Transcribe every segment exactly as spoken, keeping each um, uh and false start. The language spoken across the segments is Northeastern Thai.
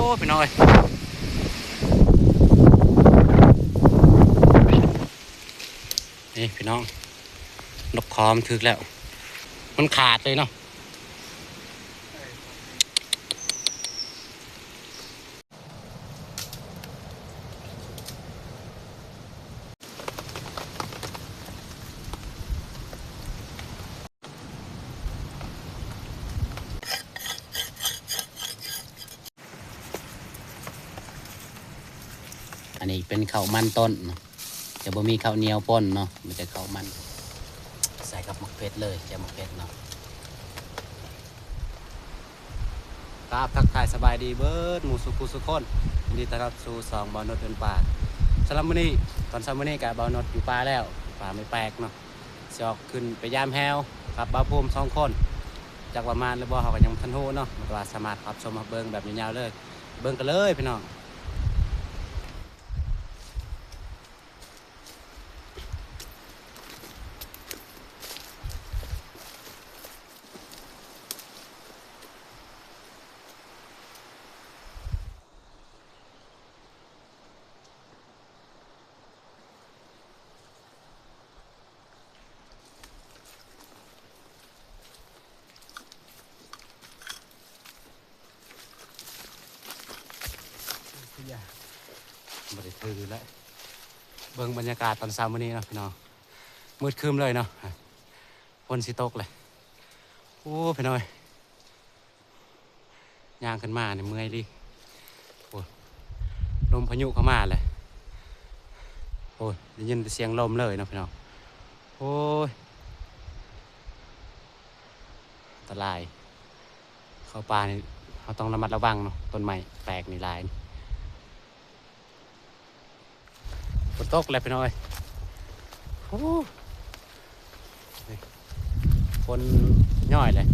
อ้ พี่น้องเอ้ย นี่พี่น้อง นกขอมนถืกแล้ว มันขาดเลยเนาะ อันนี้เป็นข้าวมันต้นเนาะ จะบ่มีข้าวเหนียวป่นเนาะ มีแต่ข้าวมัน ใส่กับหมกเผ็ดเลย แจ่วหมกเผ็ดเนาะ ครับ ทักทายสบายดีเบิดหมู่สุขุสุคน ยินดีต้อนรับสู่ช่องบ่าวโนดเดินป่า สำหรับมื้อนี้ ตอนเช้ามื้อนี้ก็บ่าวโนดอยู่ป่าแล้ว ป่าไม่แปลกเนาะ สิออกขึ้นไปยามแฮวกับบ่าวภูมิสองคน จักว่ามาหรือบ่ เฮาก็ยังบ่ทันฮู้เนาะ แต่ว่าสามารถรับชมรับเบิ่งแบบยาวๆเลย เบิ่งกันเลยพี่น้อง บ่ได้ถือแล้ว เบิ่งบรรยากาศตอนเช้ามื้อนี้เนาะพี่น้อง มืดครึ้มเลยเนาะ ฝนสิตกเลย โอ้ พี่น้องเอ้ย ย่างขึ้นมาเนี่ยเมื่อยดิ โอ้ ลมพายุเข้ามาเลย โอ้ ได้ยินแต่เสียงลมเลยเนาะพี่น้อง โอ้ย อันตราย เข้าป่านี่ เราต้องระมัดระวังเนาะ ต้นไม้แปลกนี่หลาย ฝนตกแล้วพี่น้องเอ้ย โอ้ นี่ ฝนย้อยเลย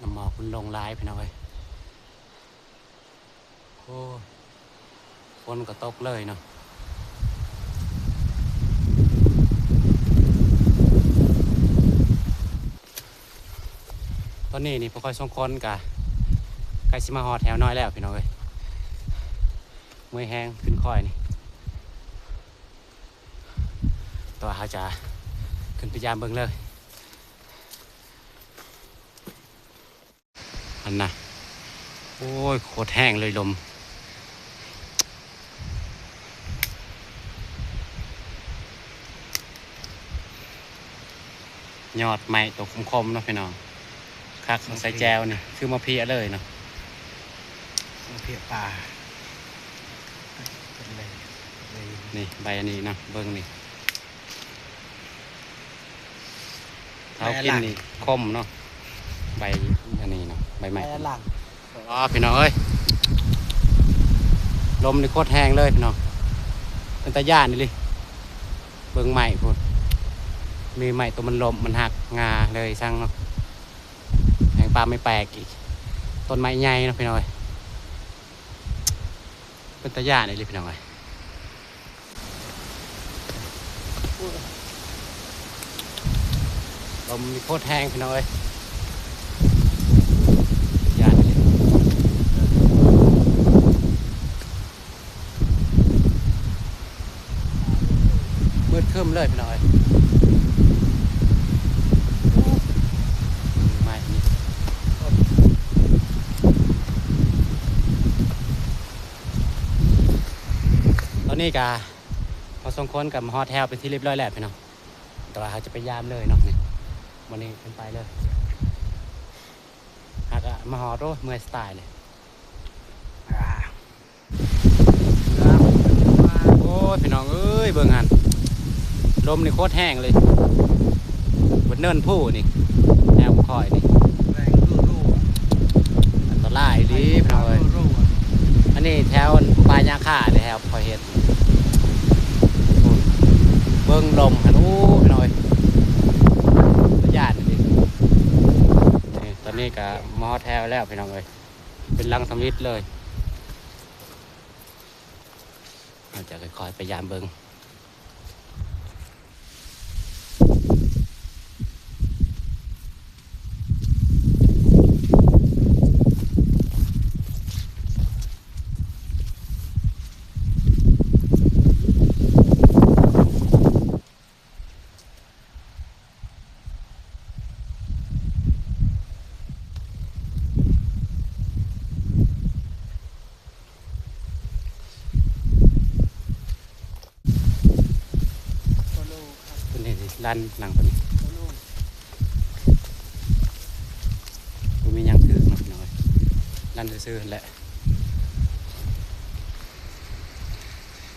น้ำหมอกมันลงหลายพี่น้องเอ้ย โอ้ ฝนก็ตกเลยเนาะ ตอนนี้นี่พวกข้อยสองคนก็ใกล้สิมาฮอดแฮวน้อยแล้วพี่น้องเอ้ย เมื่อยแฮงขึ้นค่อยนี่ แต่ว่าเราจะขึ้นไปยามเบิ่งเลย อันน่ะ โอ้ย โคตรแฮงเลยลม ยอดไม้ตัวคมๆเนาะพี่น้อง คัก มาใส่แจ่วนี่ คือมะเพี้ยเลยเนาะ มะเพี้ยป่า เป็นไร เป็นไร นี่ใบอันนี้เนาะ เบิ่งนี่ เท้ากินนี่คมเนาะ ใบอันนี้เนาะ ใบไม้ ใบหลัง อ๋อ พี่น้องเอ้ย ลมนี่โคตรแฮงเลยพี่น้อง เป็นตาย่านนี่เลย เบิ่งไม้พุ้น มีไม้ตัวมันล้ม มันหักงาเลยซังเนาะ แฮงป่าไม่แปลกอีก ต้นไม้ใหญ่เนาะพี่น้องเอ้ย เป็นตาย่านนี่เลยพี่น้องเอ้ย ลมนี่โคตรแฮงพี่น้องเอ้ย ย่านเลย มืดครึ้มเลยพี่น้องเอ้ย ไม่นี่ ตอนนี้กะ เฮาสองคนกะมาฮอดแถวเป็นที่เรียบร้อยแล้วพี่น้อง แต่ว่าเฮาจะไปยามเลยเนาะนี่ มื้อนี้ขึ้นไปเลย หากะมาฮอด โอ้ย เมื่อยสไตล์เลย อ่า โอ้ย พี่น้องเอ้ย เบิ่งหั่น ลมนี่โคตรแฮงเลย บนเนินภูนี่ แนวคอยนี่ แรงรูๆอะ อันตรายอีหลีพี่น้องเอ้ย รูๆอะ อันนี้แถวป่ายางคาเด้ แถวคอยเฮ็ด เบิ่งลมหั่น โอ้ พี่น้องเอ้ย ตาย้านอีหลี นี่ ตอนนี้กะมาฮอดแถวแล้วพี่น้องเอ้ย เป็นหลังทำอิฐเลย เฮาจะค่อยๆไปยามเบิ่ง ตัวนี้นี่ ลันหลังตัวนี้ บ่มีหยังถืกเนาะพี่น้องเอ้ย ลันซื่อๆนั่นแหละ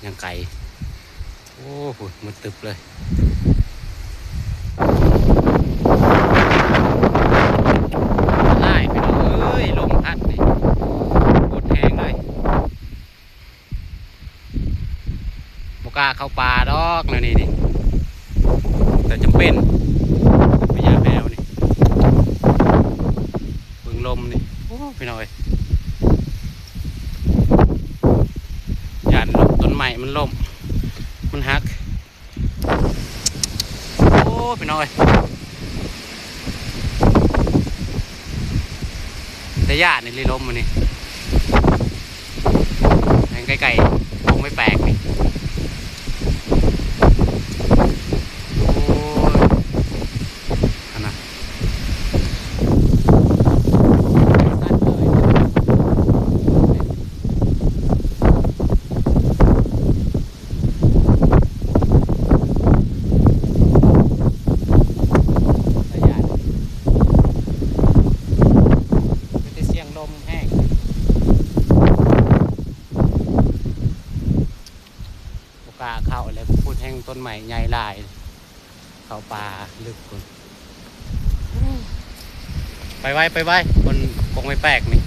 ยังไกล โอ้โห มืดตึ๊บเลย อันตรายพี่น้องเอ้ย ลมพัดนี่ โคตรแฮงเลย บ่กล้าเข้าป่าดอกแนวนี้นี่ แต่จำเป็น ไปยามแถวนี่ เบิ่งลมนี่ โอ้ พี่น้องเอ้ย ย้านต้นไม้มันล้ม มันหัก โอ้ พี่น้องเอ้ย แต่ย้านนี่เลย ลมมันนี่ แม่งใกล้ๆ คงไม่แปลกนี่ โอ้ย อันน่ะ ตาย้าน มีแต่เสียงลมแฮง บ่กล้าเข้าเลย พูดแฮงต้นไม้ใหญ่หลาย เข้าป่าลึกพุ้น ไปไว ไปไว มันคงไม่แปลกนี่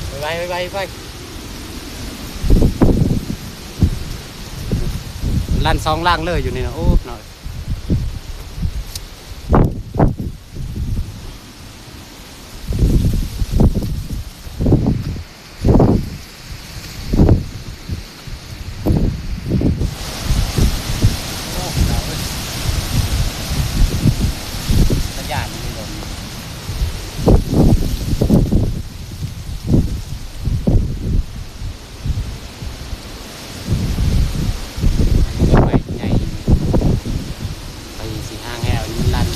ไปไว ไปไว ไป ลันสองลังเลยอยู่นี่นะ โอ้ หน่อย โอ้ หนาวเว้ย ตาย้านมันลม อันนี้ก็ไปใหญ่ ไปสิห้างแอวนี่มันลั่น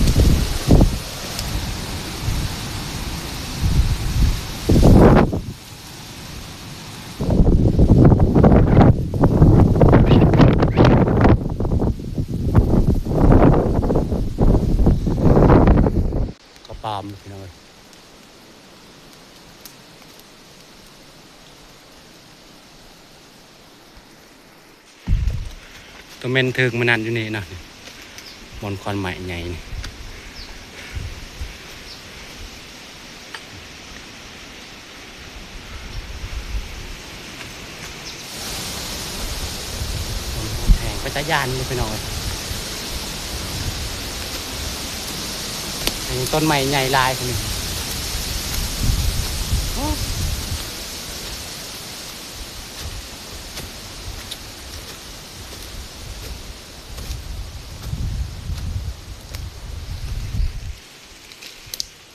กระปามพี่น้องเอ้ย ตัวแม่นถึกมื้อนั้นอยู่นี่เนาะ บ่อนควันไหม้ใหญ่นี่ แฮงไปตาย้านอยู่พี่น้องเอ้ย อันนี้ต้นไม้ใหญ่หลายคนนี้ โอ้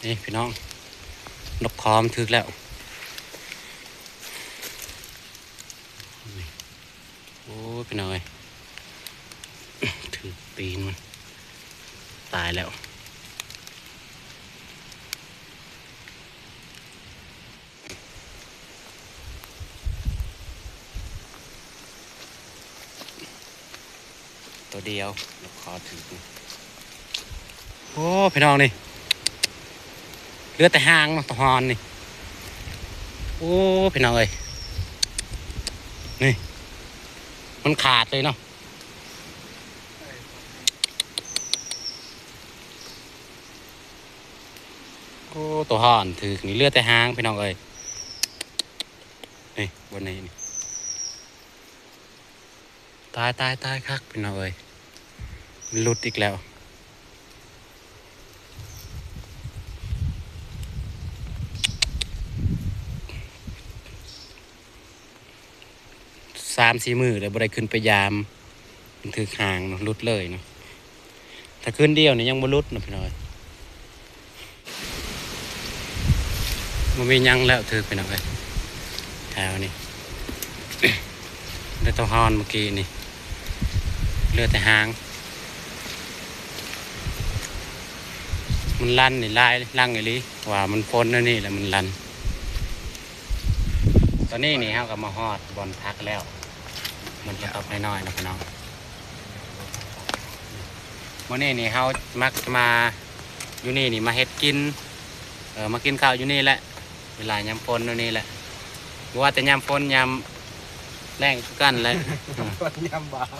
นี่พี่น้อง นกขอมนถืกแล้ว นี่ โอ้ย พี่น้องเอ้ย ถืกตีนมัน ตายแล้ว ตัวเดียว นกขอมนถืกนี่ โอ้ พี่น้องนี่ เหลือแต่หางเนาะ ตัวฮอนนี่ โอ้ พี่น้องเอ้ย นี่ มันขาดเลยเนาะ โอ้ ตัวฮอนถืกนี่ เหลือแต่หาง พี่น้องเอ้ย นี่ บนนี้นี่ ตาย ตาย ตายคัก พี่น้องเอ้ย หลุดอีกแล้ว สามสี่มื้อเลย บ่ได้ขึ้นไปยาม มันถืกหางเนาะ หลุดเลยเนาะ ถ้าคืนเดียวนี่ยังบ่หลุดเนาะ พี่น้องเอ้ย บ่มีหยังแล้ว ถืก พี่น้องเอ้ย แถวนี้ ได้ตัวฮอนเมื่อกี้นี่ เหลือแต่หาง มันลั่นนี่ หลายรังอีหลี ว่ามันฝนแนวนี้แหละมันลั่น ตอนนี้นี่เฮาก็มาฮอดบ่อนพักแล้ว มันก็ตอบน้อยๆนะพี่น้อง มื้อนี้นี่เฮามักมาอยู่นี่นี่ มาเฮ็ดกิน เออ มากินข้าวอยู่นี่แหละ เวลายามฝนอยู่นี่แหละ บ่ว่าแต่ยามฝนยามแล้งคือกันแหละ ยามบ่าว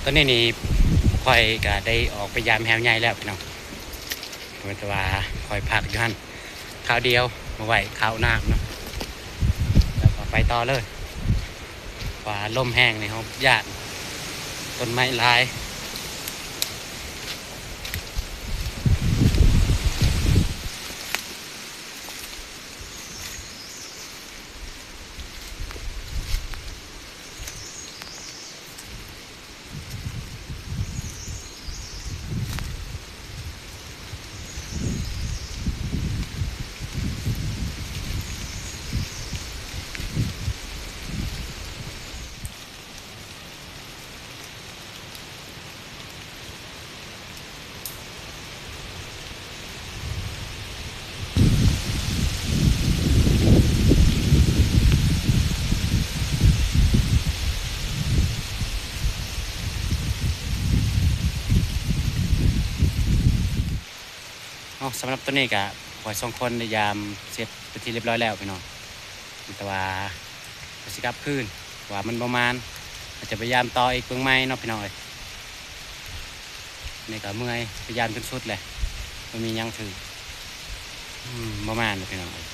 ตอนนี้นี่ข้อยก็ได้ออกไปยามแฮวใหญ่แล้วพี่น้อง แม่นแต่ว่าข้อยพักอยู่หั่นคราวเดียว มาไหว้ข้าวน้ำเนาะ แล้วก็ไปต่อเลย ว่าลมแฮงนี่เฮาย้าน ต้นไม้หลาย เอา สำหรับตัวนี้ก็ข้อยสองคนได้ยามเสร็จเป็นที่เรียบร้อยแล้วพี่น้อง แต่ว่าก็สิกลับคืน ว่ามันบ่มาน ก็จะไปยามต่ออีกเบิ่งใหม่เนาะพี่น้องเอ้ย นี่ก็เมื่อย ไปยามจนสุดเลย บ่มีหยังถืก อืม บ่มานเนาะพี่น้องเอ้ย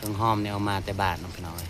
เครื่องหอมนี่เอามาแต่บ้านเนาะพี่น้องเอ้ย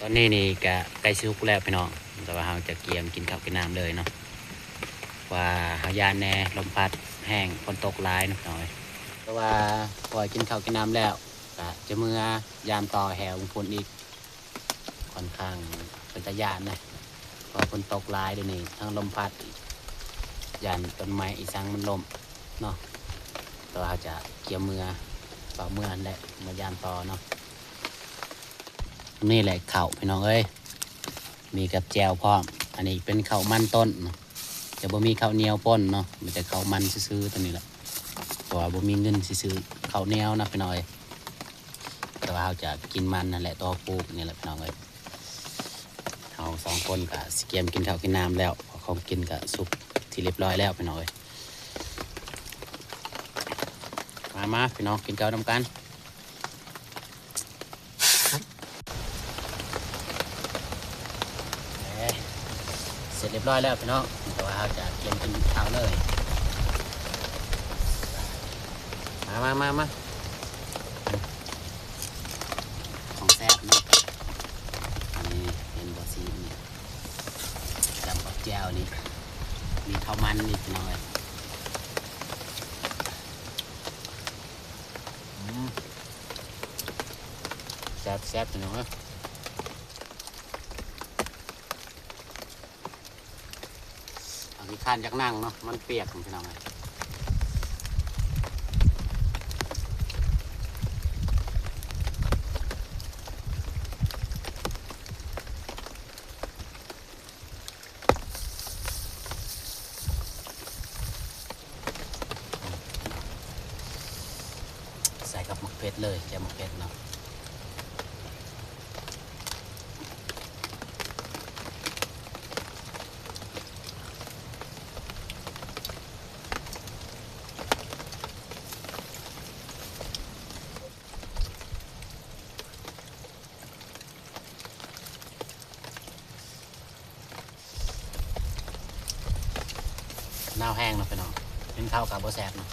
ตอนนี้นี่ก็ใกล้สุกแล้วพี่น้อง แต่ว่าเราจะเกียมกินข้าวกินน้ำเลยเนาะ ว่าเราย่านแน่ลมพัดแฮงฝนตกหลายเนาะพี่น้องเอ้ย แต่ว่าพอกินข้าวกินน้ำแล้วก็จะเมือยามต่อแถวพุ้นอีก ค่อนข้างเป็นตาย่านนะ เพราะฝนตกหลายเดี๋ยวนี้ทั้งลมพัดอีก ย่านต้นไม้อีสังมันล้มเนาะ แต่ว่าเราจะเกียมเมือ เป่าเมือนั่นแหละ มายามต่อเนาะ นี่แหละข้าวพี่น้องเอ้ย มีกับแจ่วพร้อม อันนี้เป็นข้าวมันต้นเนาะ จะบ่มีข้าวเหนียวป่นเนาะ มีแต่ข้าวมันซื่อๆตัวนี้แหละ เพราะว่าบ่มีเงินสิซื้อข้าวเหนียวนะพี่น้องเอ้ย แต่ว่าเราจะกินมันนั่นแหละ ต่อปลูกนี่แหละพี่น้องเอ้ย เราสองคนก็สิเกียมกินข้าวกินน้ำแล้ว เพราะของกินก็สุกที่เรียบร้อยแล้วพี่น้องเอ้ย มามาพี่น้องกินข้าวนำกัน เอ้ย เสร็จเรียบร้อยแล้วพี่น้อง แต่ว่าเราจะเตรียมกินข้าวเลย มามามามา ของแซ่บเนาะ อันนี้เป็นบะซีนี่ จำกับแจ่วนี่ มีข้าวมันนี่พี่น้องเอ้ย อืม แซ่บแซ่บพี่น้องเอ้ย เอาขี้คร้านจากนั่งเนาะ มันเปียกพี่น้องเอ้ย ใส่กับหมกเผ็ดเลย แจ่วหมกเผ็ดเนาะ หนาวแฮงเนาะพี่น้อง กินข้าวกับบ่แซ่บเนาะ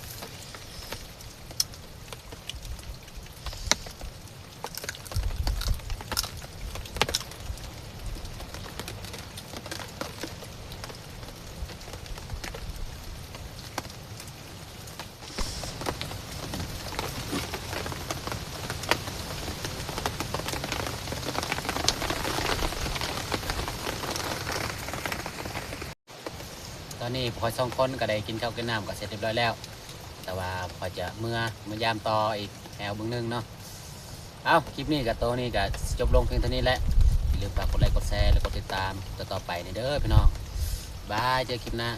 ตอนนี้พวกข้อยสองคนก็ได้กินข้าวกินน้ำก็เสร็จเรียบร้อยแล้ว แต่ว่าข้อยจะเมือ เมือยามต่ออีกแถวเบิ่งหนึ่งเนาะ เอ้า คลิปนี้ก็โตนี้ก็จบลงเพียงเท่านี้แหละ อย่าลืมฝากกดไลค์กดแชร์และกดติดตามต่อๆไปนี่เด้อพี่น้อง บาย เจอคลิปหน้า